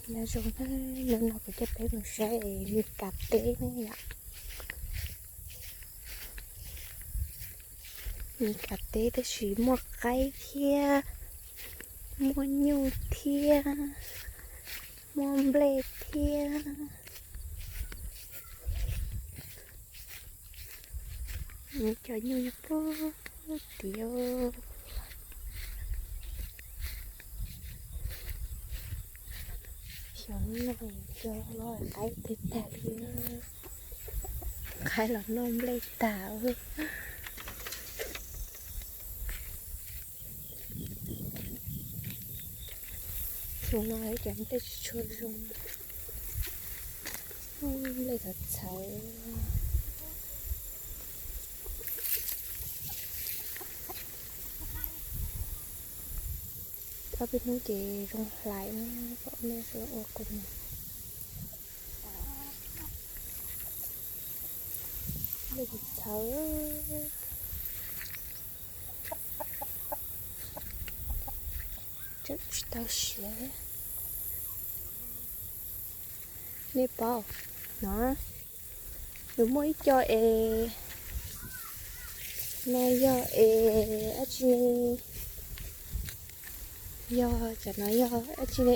Nyob zoo, hnub no kuv coj peb mus saib Mis Kas teb ne yom. Mis Kas teb tab sis muaj qaib thiab, muaj nyuj thiab, muaj nplej thiab. Cov nyuj nyob puag tid. Xyov no cov los qaib tag tag li, qaib los noj nplej tag. Xyov no cov nplej tsis tshua zoo, nplej txawv txawv. Ob peb hnub ces zoo hlais na, kom nej ua kuv mus. Nplej txawv, tseem tsis tau siav thiab. Nej paub no, nws muaj ib co es, no yog es dab tsi ne, yog cov no yog dab tsi ne,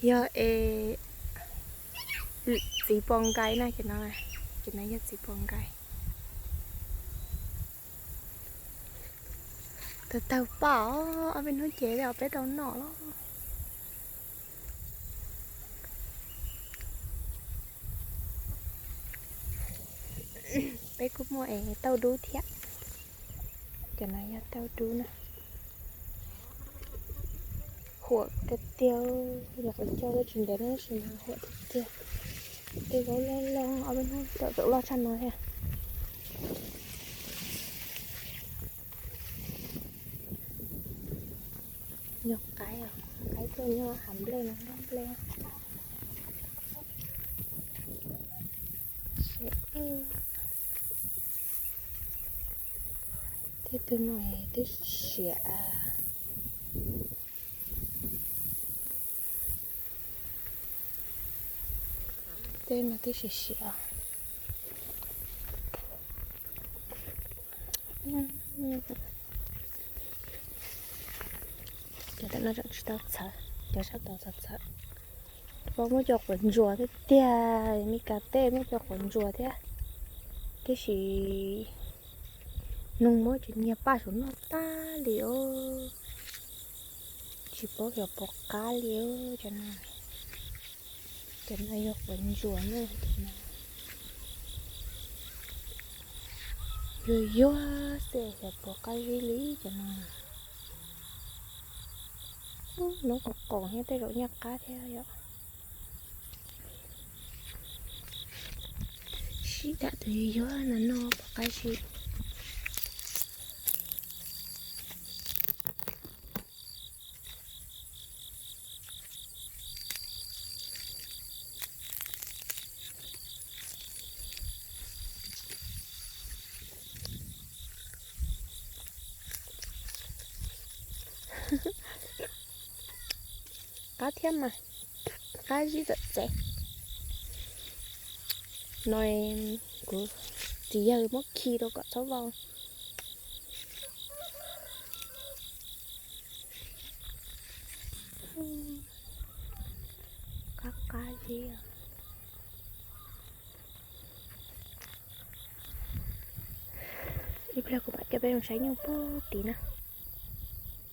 yog es txiv pos nkais na, cov no, cov no yog txiv pos nkais. Tawg tawg paj os, ob peb hnub ces peb tau noj los. Peb kuj muaj es tauj dub thiab. Cov no yog tauj dub na. Huam tiag tiag, nyuam qhuav coj tsis ntev tab sis mas huam tiag tiag. Tej zaub loj loj, ob peb hnub tawm tau loj tshaj no thiab. Nyuag qaib os, qaib tuaj nyob hav nplej no noj nplej. Tej tug no twb siav. Tej no twb siav siav. Cov tam no tseem tsis tau txhawv, cov sab tod txhawv txhawv. Muaj cov quav ntsuas thiab tiag, Mis Kas teb muaj cov quav ntsuas thiab. Tiam sis nug muab cov nyiag paj saum no tag li os. Tsis paub xyov puas qab li os cov no. Cov no yog quav ntsuas na, cov no. Yuag yuag xwb xyov puas qab zib li cov no. Noob qoom qoom thiab tej zaum nyaj qab thiab yom. Sib dam tus yuag yuag no noj puas qab zib. Qab thiab mas, qab zib txawm txev. No kuv txiv yawg muab khi rau kom txhob vau. Qab qab zib. Ib pliag kuv mam coj peb mus saib nyuj puag tid na.